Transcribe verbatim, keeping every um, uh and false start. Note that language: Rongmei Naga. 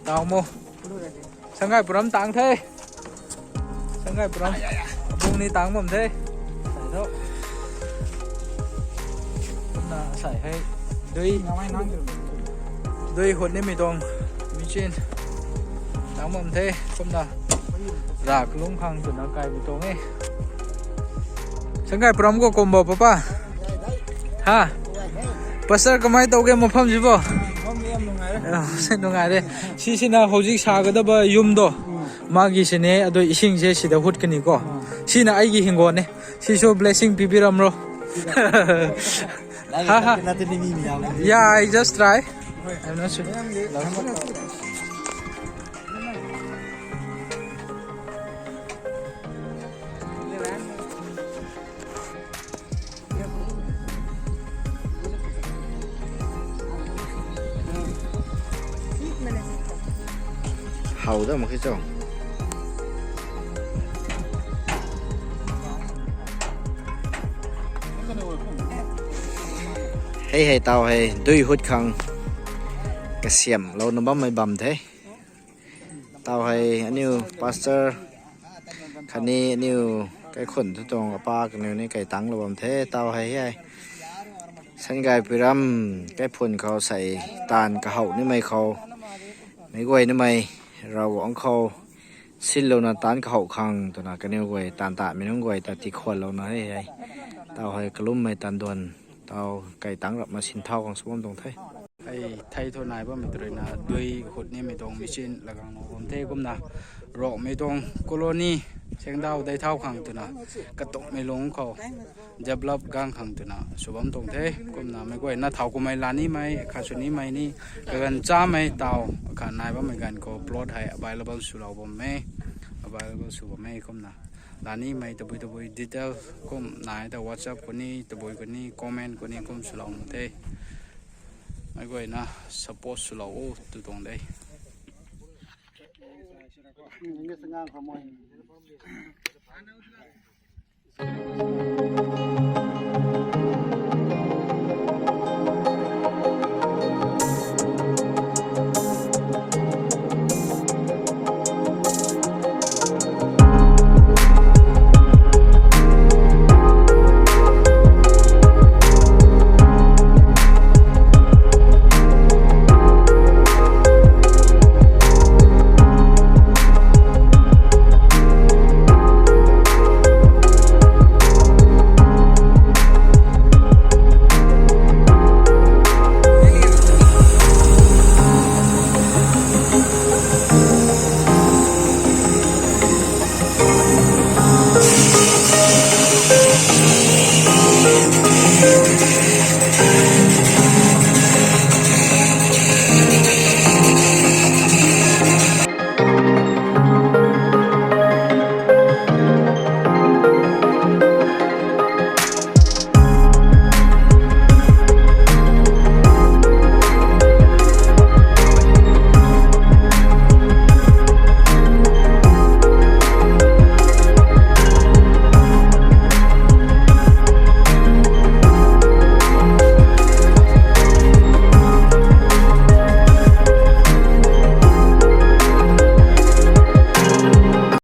Tau mo. Sangaipuiram tang the. Sangaipuiram. Bung ni tang bam the. Sai tho. Kumna sai hei. Dui. Dui hut nimei tuang. Machine. Tang bam the. Kumna. Rak lung khang twna kaimei tuang e. Sangaipuiram khou kum bo, papa. Ha? Pastor, kamei tau ge mafam si bo? Nungai de. Si sina houzik sa kadaba yum do. Magi sini, adui ising se sida hut kani ko. Sina aigi hinggo ne. Si so blessing pibiram ro. Ha, ha. Yeah, I just try. I'm not sure. Hau da mak khe cho. Hei hei tau hei dui hut khang kasiamlou na bammei bam the. Tau hei aniu pastor khatni aniu kaikhun thu tuang apa kaniw ni kai tanglou bam the. Tau hei hei Sangaipuiram kaikhun khou sei taanv kahouh nimei khou meic guay nimei Ravguangc khou sinlouna taanv kahouh khang twna kaniw guay taanv tatmei nunc guay ta tikhwanlouna hei hei tau hei kalummei taanv duan tau kai tang rapna sinthau khang sw bam tuang the. Hei thei thu nai bammei tw ruina dui hut nimei tuang machine lagang nuh bam the. Kumna Rongmei tuang colony sengdau dei thau khang twna katumhmei lung khou develop gang khang twna sw bam tuang the. Kumna meic guayna thau kumei la nimei khat sw nimei ni kaganv chamei tau khat nai bammei ganv khou plot hei available swlou bam e, available sw bam e. Kumna la nimei tabui tabui detail kum nai ta WhatsApp khou ni tabui khou ni comment khou ni kum swlou nuh the. Meic guayna support swlou o tw tuang de.